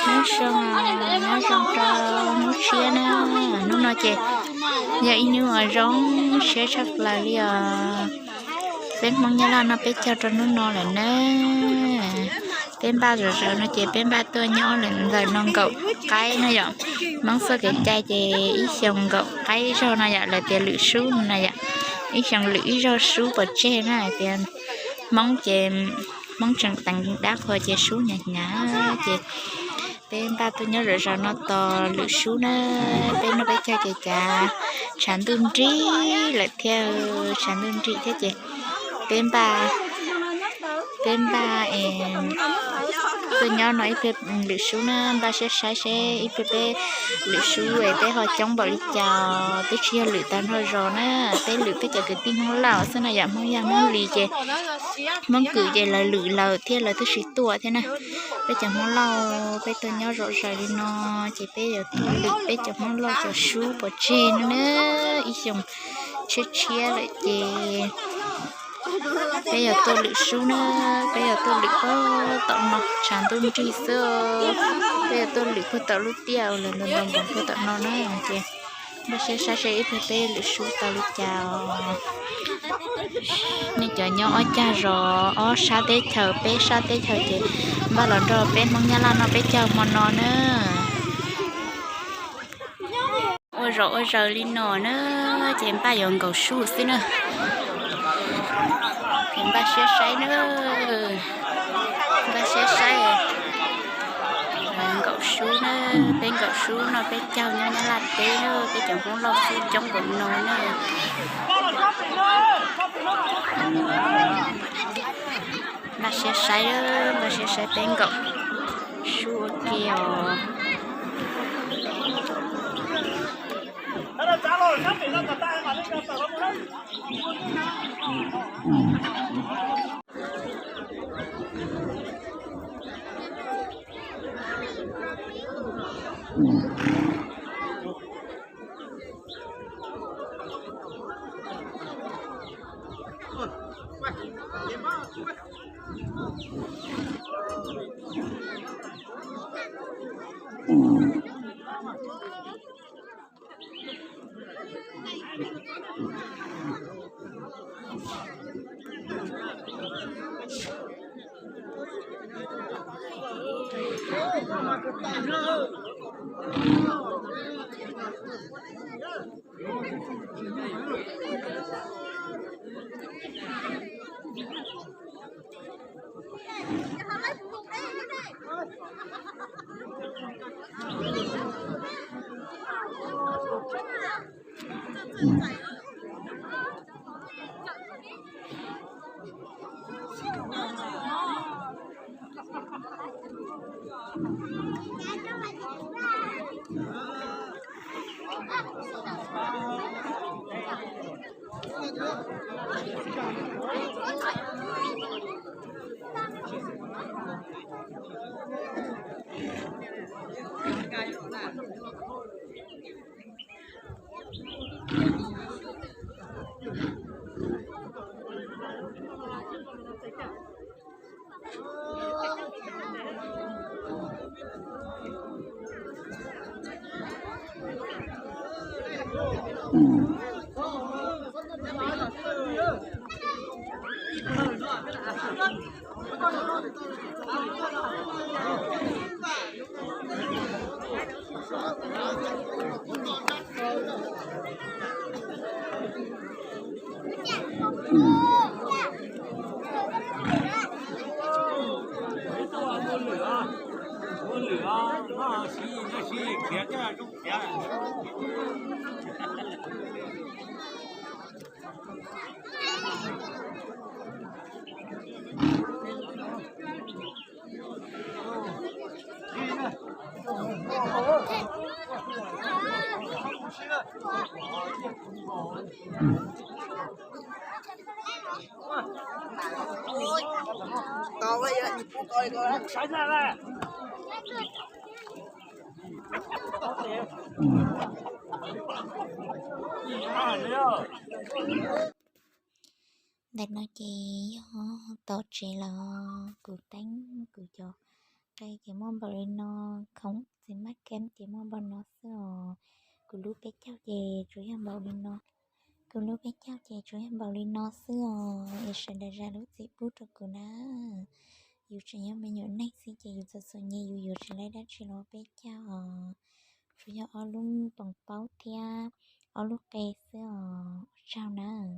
Nyob zoo, nyob zoo rau hnub tshiab na. Hnub no ces yog ib hnub uas zoo siab tshaj plaws li os. Peb Hmoob Nyab Laj noj peb caug rau hnub no lawm na. Peb npaj zom zaws no ces peb npaj tuaj nyob lawm ntawm no nkaum qaib no yom. Hmoob txoj kev cai ces ib xyoos nkaum qaib ib zaug no yom, lawv tias lwm sub no yom. Ib xyoos lwm ib zaug sub pov tseg na, hais tias Hmoob ces Hmoob tseem teev dab qhuas ces sub hnyav hnyav ces peb npaj tuaj nyob zom zaws no tos lwm sub na. Peb noj peb caug ces cas tshav ntuj nrig lawm thiab, tshav ntuj nrig thiab ces peb npaj, peb npaj es tuaj nyob no ib pliag lwm sub na, npaj siab saib seb ib pliag peb lwm sub es peb ho coob npaum li cas, twb tsis yog lwm tag nrho zos na, peb lwm peb cov kwv tij Hmoob Lauj xwb na yom, Hmoob Yaj Hmoob Lis ces Hmoob Kwm ces lawv lwm lawm thiab lawv twb tsis tuaj thiab na. Peb cov Hmoob Lauj peb tuaj nyob zom zaws li no ces peb yuav tuaj lwm peb cov Hmoob Lauj cov sub pov tseg no na. Ib xyoos tshiab tshiab lawm ces peb yuav tuaj lwm sub na, peb yuav tuaj lwm puag tom no, tshav ntuj nrig xwb, peb yuav tuaj lwm puag tom lub tiaj uas lawv ntaus ntaus npoov puag tom no na ces npaj siab saib seb ib pliag peb lwm sub tau li cas os. Nej cov nyob ob cag zos, ob sab teb chaws, peb sab teb chaws ces npaj los nrog peb Hmoob Nyab Laj noj peb caug hmo no na. Ua zom ua zaws li no na, ces npaj yuav nkaum sub xwb na. Ces npaj siab saib na, npaj siab saib. Nkaum sub na, peb nkaum sub noj peb caug nyob Nyab Laj teb na, peb cov Hmoob Lauj xwb coob npaum no na. Npaj siab saib, npaj siab saib peb nkaum sub ua ke os. Ntawm no ces yog tom tsev lawm, kuv teeb kuv cov qe ces muaj npaum li no, khoom txiv maj keb ces muaj npaum no xwb os. Kuv lub peb caug ces tsuas yog npaum li no. Kuv lub peb caug ces tsuas yog npaum li no xwb os, es sawv daws zam lub txim pub rau kuv na. Yus tseem yog me nyuam neeg xwb ces yus txom txom nyem yus yuav tsis laib dab tsi los peb caug os. Tsuas yog ob lub poom paub thiab ob lub qe xwb os. Ua tsaug na.